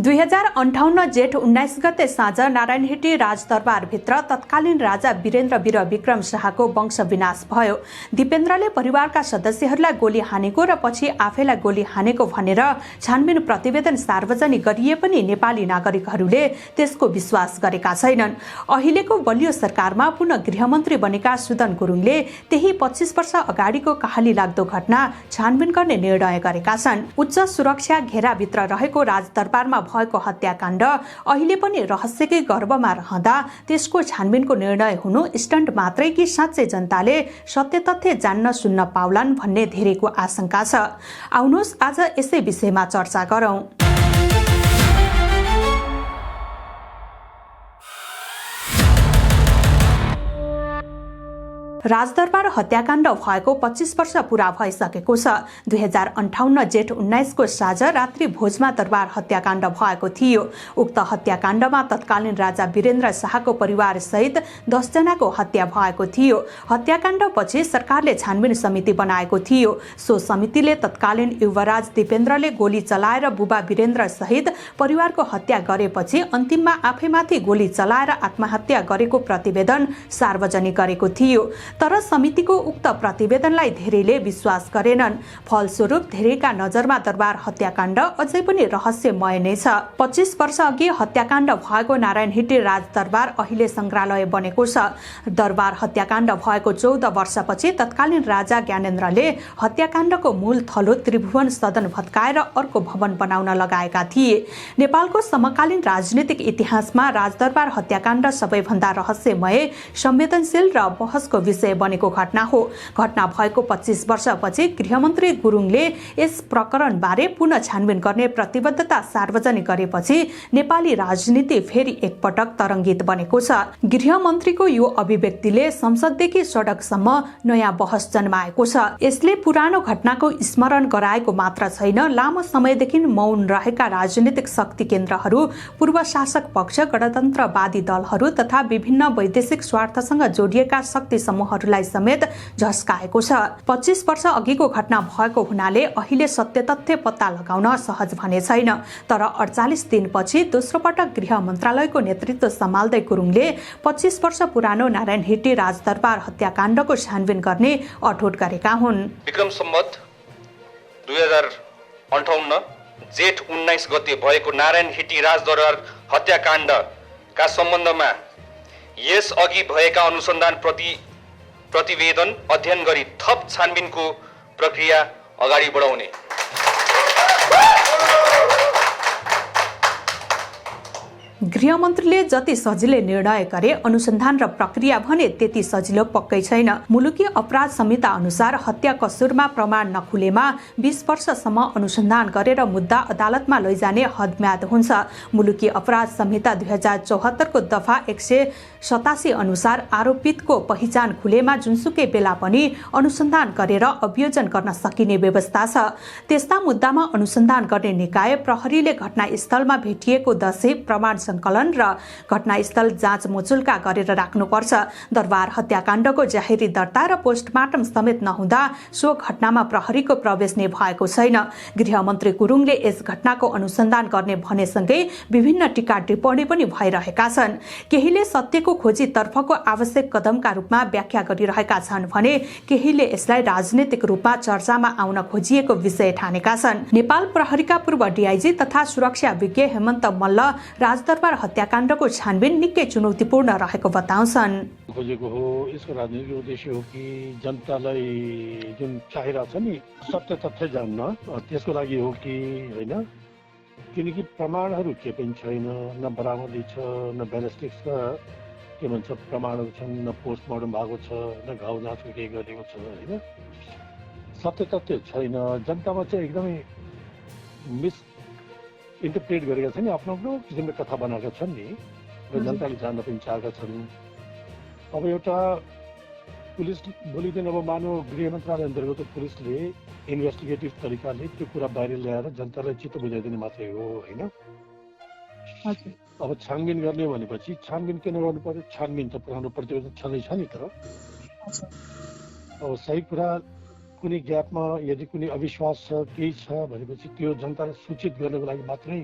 2058 जेठ 19 गते साँझ नारायणहिटी राजदरबारभित्र तत्कालीन राजा वीरेन्द्र वीर विक्रम शाहको वंश विनाश भयो। दिपेन्द्रले परिवारका सदस्यहरूलाई गोली हानेको र पछि आफैलाई गोली हानेको भनेर छानबिन प्रतिवेदन सार्वजनिक गरिए पनि नेपाली नागरिकहरूले त्यसको विश्वास गरेका छैनन्। अहिलेको बलियो सरकारमा पुनः गृहमन्त्री बनेका सुदन गुरुङले त्यही 25 वर्ष अगाडिको कहाली लाग्दो घटना छानबिन गर्ने निर्णय गरेका छन्। उच्च सुरक्षा घेराभित्र रहेको राजदरबारमा भएको हत्याकाण्ड अहिले पनि रहस्यकै गर्भमा रहँदा त्यसको छानबिनको निर्णय हुनु स्टन्ट मात्रै कि साँच्चै जनताले सत्य तथ्य जान्न सुन्न पाउलान् भन्ने धेरैको आशंका छ। आउनुहोस् आज यसै विषयमा चर्चा गरौं। राजदरबार हत्याकाण्ड भएको 25 वर्ष पूरा भइसकेको छ। 2058 जेठ 19 को साँझ रात्रि भोजमा दरबार हत्याकाण्ड भएको थियो। उक्त हत्याकाण्डमा तत्कालीन राजा वीरेन्द्र शाहको परिवार सहित 10 जनाको हत्या भएको थियो। हत्याकाण्डपछि सरकारले छानबिन समिति बनाएको थियो। सो समितिले तत्कालीन युवराज दिपेन्द्रले गोली चलाएर बुबा वीरेन्द्र सहित परिवारको हत्या गरेपछि अन्तिममा आफैमाथि गोली चलाएर आत्महत्या गरेको प्रतिवेदन सार्वजनिक गरेको थियो। तर समितिको उक्त प्रतिवेदनलाई धेरैले विश्वास गरेनन्। फलस्वरूप धेरैका नजरमा दरबार हत्याकाण्ड अझै पनि रहस्यमय नै छ। 25 वर्ष अघि हत्याकाण्ड भएको नारायणहिटी राजदरबार अहिले संग्रहालय बनेको छ। दरबार हत्याकाण्ड भएको 14 वर्षपछि तत्कालीन राजा ज्ञानेन्द्रले हत्याकाण्डको मूल थलो त्रिभुवन सदन भत्काएर अर्को भवन बनाउन लगाएका थिए। नेपालको समकालीन राजनीतिक इतिहासमा राजदरबार हत्याकाण्ड सबैभन्दा रहस्यमय, संवेदनशील र बहसको विषय बनेको घटना हो। घटना भएको 25 वर्षपछि गृहमन्त्री गुरुङले यस प्रकरणबारे पुनः छानबिन गर्ने प्रतिबद्धता सार्वजनिक गरेपछि नेपाली राजनीति फेरि एकपटक तरङ्गित बनेको छ। गृहमन्त्रीको यो अभिव्यक्तिले संसददेखि सडकसम्म नयाँ बहस जन्माएको छ। यसले पुरानो घटनाको स्मरण गराएको मात्र छैन, लामो समयदेखि मौन रहेका राजनीतिक शक्ति केन्द्रहरू, पूर्व शासक पक्ष, गणतन्त्रवादी दलहरू तथा विभिन्न वैदेशिक स्वार्थसँग जोडिएका शक्ति समूहहरूलाई समेत झस्काएको छ। 25 वर्ष अघिको घटना भएको हुनाले अहिले सत्य तथ्य पत्ता लगाउन सहज भने छैन। तर 48 दिनपछि दोस्रो पटक गृह मन्त्रालयको नेतृत्व सम्हाल्दै गुरुङले 25 वर्ष पुरानो नारायणहिटी राजदरबार हत्याकाण्डको छानबिन गर्ने अठोट गरेका हुन्। विक्रम सम्वत 2058 जेठ 19 गते भएको नारायणहिटी राजदरबार हत्याकाण्डका सम्बन्धमा यस अघि भएका अनुसन्धान प्रतिवेदन अध्ययन गरी थप छानबिनको प्रक्रिया अगाडि बढाउने। गृहमन्त्रीले जति सजिलै निर्णय गरे अनुसन्धान र प्रक्रिया भने त्यति सजिलो पक्कै छैन। मुलुकी अपराध संहिता अनुसार हत्या कसुरमा प्रमाण नखुलेमा 20 वर्षसम्म अनुसन्धान गरेर मुद्दा अदालतमा लैजाने हदम्याद हुन्छ। मुलुकी अपराध संहिता 2074 को दफा 187 अनुसार आरोपितको पहिचान खुलेमा जुनसुकै बेला पनि अनुसन्धान गरेर अभियोजन गर्न सकिने व्यवस्था छ। त्यस्ता मुद्दामा अनुसन्धान गर्ने निकाय प्रहरीले घटनास्थलमा भेटिएको दशै प्रमाण संकलन र घटनास्थल जाँच मुचुल्का गरेर राख्नुपर्छ। दरबार हत्याकाण्डको जाहेरी दर्ता र पोस्टमार्टम समेत नहुँदा सो घटनामा प्रहरीको प्रवेश नै भएको छैन। गृहमन्त्री गुरुङले यस घटनाको अनुसन्धान गर्ने भनेसँगै विभिन्न टीका टिप्पणी पनि भइरहेका छन्। केहीले सत्यको खोजी तर्फको आवश्यक कदमका रूपमा व्याख्या गरिरहेका छन् भने केहीले यसलाई राजनीतिक रूपमा चर्चामा आउन खोजिएको विषय ठानेका छन्। नेपाल प्रहरीका पूर्व डीआईजी तथा सुरक्षा विज्ञ हेमन्त मल्ल राजदरबार हत्याकाण्डको छानबिन निकै चुनौतीपूर्ण रहेको बताउँछन्। खोजेको हो, यसको राजनीतिक उद्देश्य हो कि जनतालाई जुन चाहिरहेको छ नि सत्य तथ्य जान्न, त्यसको लागि हो कि होइन? किनकि प्रमाणहरू के पनि छैन, न बरामदी छ, न ब्यालिस्टिक्सका के भन्छ प्रमाणहरू छन्, न पोस्टमार्टम भएको छ, न घाउ जाँचको केही गरेको छ, होइन? सत्य तथ्य छैन। जनतामा चाहिँ एकदमै इन्टरप्रेट गरेका छन्, आफ्नो आफ्नो किसिमले कथा बनाएका छन् नि, र जनताले जान्न पनि चाहेका छन्। अब एउटा पुलिस भोलिदेखि अब मानव गृह मन्त्रालय अन्तर्गत पुलिसले इन्भेस्टिगेटिभ तरिकाले त्यो कुरा बाहिर ल्याएर जनतालाई चित्त बुझाइदिने मात्रै हो, होइन? अब छानबिन गर्ने भनेपछि छानबिन किन गर्नु पर्यो? छानबिन त पुरानो प्रतिवेदन छँदैछ नि त। अब सही कुरा कुनै ग्यापमा यदि कुनै अविश्वास छ, केही छ भनेपछि त्यो जनतालाई सूचित गर्नको लागि मात्रै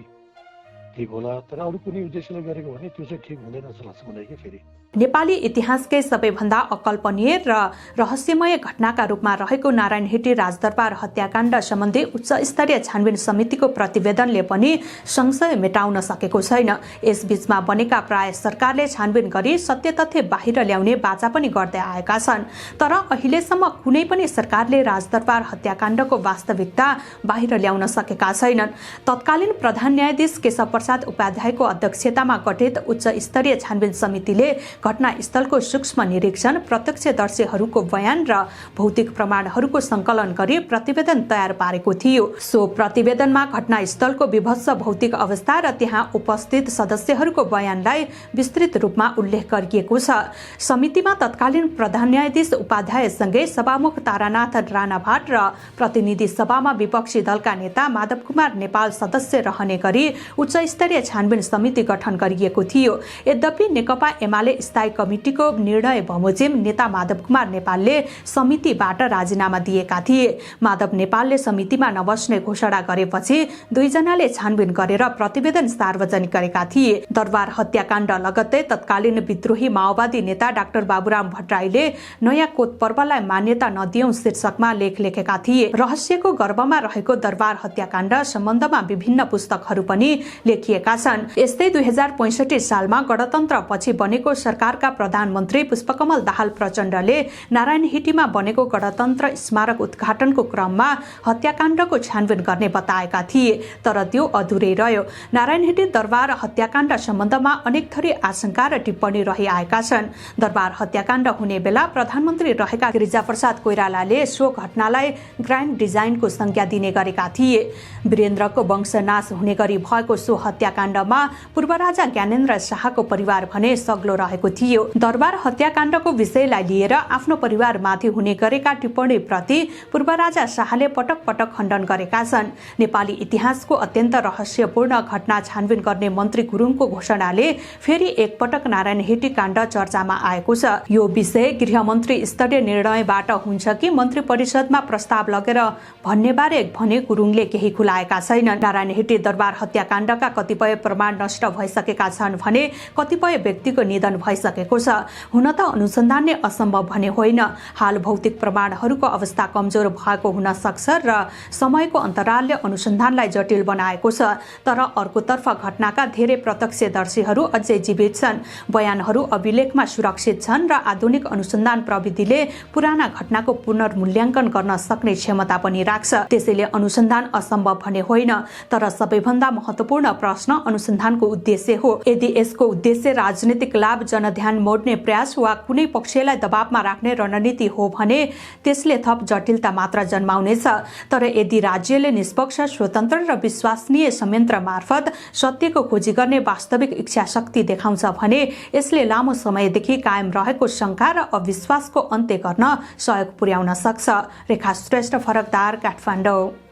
ठिक होला, तर अरू कुनै उद्देश्यले गरेको भने त्यो चाहिँ ठिक हुँदैन जस्तो लाग्छ मलाई कि फेरि। नेपाली इतिहासकै सबैभन्दा अकल्पनीय र रहस्यमय घटनाका रूपमा रहेको नारायण हिटी राजदरबार हत्याकाण्ड सम्बन्धी उच्च स्तरीय छानबिन समितिको प्रतिवेदनले पनि संशय मेटाउन सकेको छैन। यसबीचमा बनेका प्राय सरकारले छानबिन गरी सत्य तथ्य बाहिर ल्याउने बाचा पनि गर्दै आएका छन्, तर अहिलेसम्म कुनै पनि सरकारले राजदरबार हत्याकाण्डको वास्तविकता बाहिर ल्याउन सकेका छैनन्। तत्कालीन प्रधान न्यायाधीश केशव प्रसाद उपाध्यायको अध्यक्षतामा गठित उच्च स्तरीय छानबिन समितिले घटनास्थलको सूक्ष्म निरीक्षण, प्रत्यक्षदर्शीहरूको बयान र भौतिक प्रमाणहरूको संकलन गरी प्रतिवेदन तयार पारेको थियो। सो प्रतिवेदनमा घटनास्थलको विभत्स भौतिक अवस्था र त्यहाँ उपस्थित सदस्यहरूको बयानलाई विस्तृत रूपमा उल्लेख गरिएको छ। समितिमा तत्कालीन प्रधान न्यायाधीश उपाध्यायसँगै सभामुख तारानाथ राणाभाट र प्रतिनिधि सभामा विपक्षी दलका नेता माधव कुमार नेपाल सदस्य रहने गरी उच्च स्तरीय छानबिन समिति गठन गरिएको थियो। यद्यपि नेकपा एमाले स्थायी कमिटिको निर्णय बमोजिम नेता माधव कुमार नेपालले समितिबाट राजीनामा दिएका थिए। माधव नेपालले समितिमा नबस्ने घोषणा गरेपछि दुईजनाले छानबिन गरेर प्रतिवेदन सार्वजनिक गरेका थिए। दरबार हत्याकाण्ड लगत्तै तत्कालीन विद्रोही माओवादी नेता डाक्टर बाबुराम भट्टराईले नयाँ कोत पर्वलाई मान्यता नदिउँ शीर्षकमा लेख लेखेका थिए। रहस्यको गर्भमा रहेको दरबार हत्याकाण्ड सम्बन्धमा विभिन्न पुस्तकहरू पनि लेखिएका छन्। यस्तै 2065 सालमा गणतन्त्रपछि बनेको सरकारका प्रधानमन्त्री पुष्पकमल दाहाल प्रचण्डले नारायण हिटीमा बनेको गणतन्त्र स्मारक उद्घाटनको क्रममा हत्याकाण्डको छानबिन गर्ने बताएका थिए, तर त्यो अधुरै रह्यो। नारायण हिटी दरबार हत्याकाण्ड सम्बन्धमा अनेक थरी आशंका र टिप्पणी रहिआएका छन्। दरबार हत्याकाण्ड हुने बेला प्रधानमन्त्री रहेका गिरिजाप्रसाद कोइरालाले सो घटनालाई ग्रान्ड डिजाइनको संज्ञा दिने गरेका थिए। वीरेन्द्रको वंशनाश हुने गरी भएको सो हत्याकाण्डमा पूर्व राजा ज्ञानेन्द्र शाहको परिवार भने सग्लो रहेको थियो। दरबार हत्याकाण्डको विषयलाई लिएर आफ्नो परिवारमाथि हुने गरेका टिप्पणी प्रति पूर्व राजा शाहले पटक पटक खण्डन गरेका छन्। नेपाली इतिहासको अत्यन्त रहस्यपूर्ण घटना छानबिन गर्ने मन्त्री गुरुङको घोषणाले फेरि एकपटक नारायण हिटी काण्ड चर्चामा आएको छ। यो विषय गृहमन्त्री स्तरीय निर्णयबाट हुन्छ कि मन्त्री परिषदमा प्रस्ताव लगेर भन्ने बारे भने गुरुङले केही खुलाएका छैनन्। नारायण हिटी दरबार हत्याकाण्डका कतिपय प्रमाण नष्ट भइसकेका छन् भने कतिपय व्यक्तिको निधन भइसकेको छ। हुन त अनुसन्धान नै असम्भव भने होइन। हाल भौतिक प्रमाणहरूको अवस्था कमजोर भएको हुन सक्छ र समयको अन्तरालले अनुसन्धानलाई जटिल बनाएको छ, तर अर्कोतर्फ घटनाका धेरै प्रत्यक्षदर्शीहरू अझै जीवित छन्। बयानहरू अभिलेखमा सुरक्षित छन् र आधुनिक अनुसन्धान प्रविधिले पुराना घटनाको पुनर्मूल्याङ्कन गर्न सक्ने क्षमता पनि राख्छ। त्यसैले अनुसन्धान असम्भव भने होइन, तर सबैभन्दा महत्त्वपूर्ण प्रश्न अनुसन्धानको उद्देश्य हो। यदि यसको उद्देश्य राजनीतिक लाभ, जनध्यान मोड्ने प्रयास वा कुनै पक्षलाई दबावमा राख्ने रणनीति हो भने त्यसले थप जटिलता मात्र जन्माउनेछ। तर यदि राज्यले निष्पक्ष, स्वतन्त्र र विश्वसनीय संयन्त्र मार्फत सत्यको खोजी गर्ने वास्तविक इच्छा शक्ति देखाउँछ भने यसले लामो समयदेखि कायम रहेको शङ्का र अविश्वासको अन्त्य गर्न सहयोग पुर्याउन सक्छ। रेखा श्रेष्ठ, फरकदार, काठमाडौँ।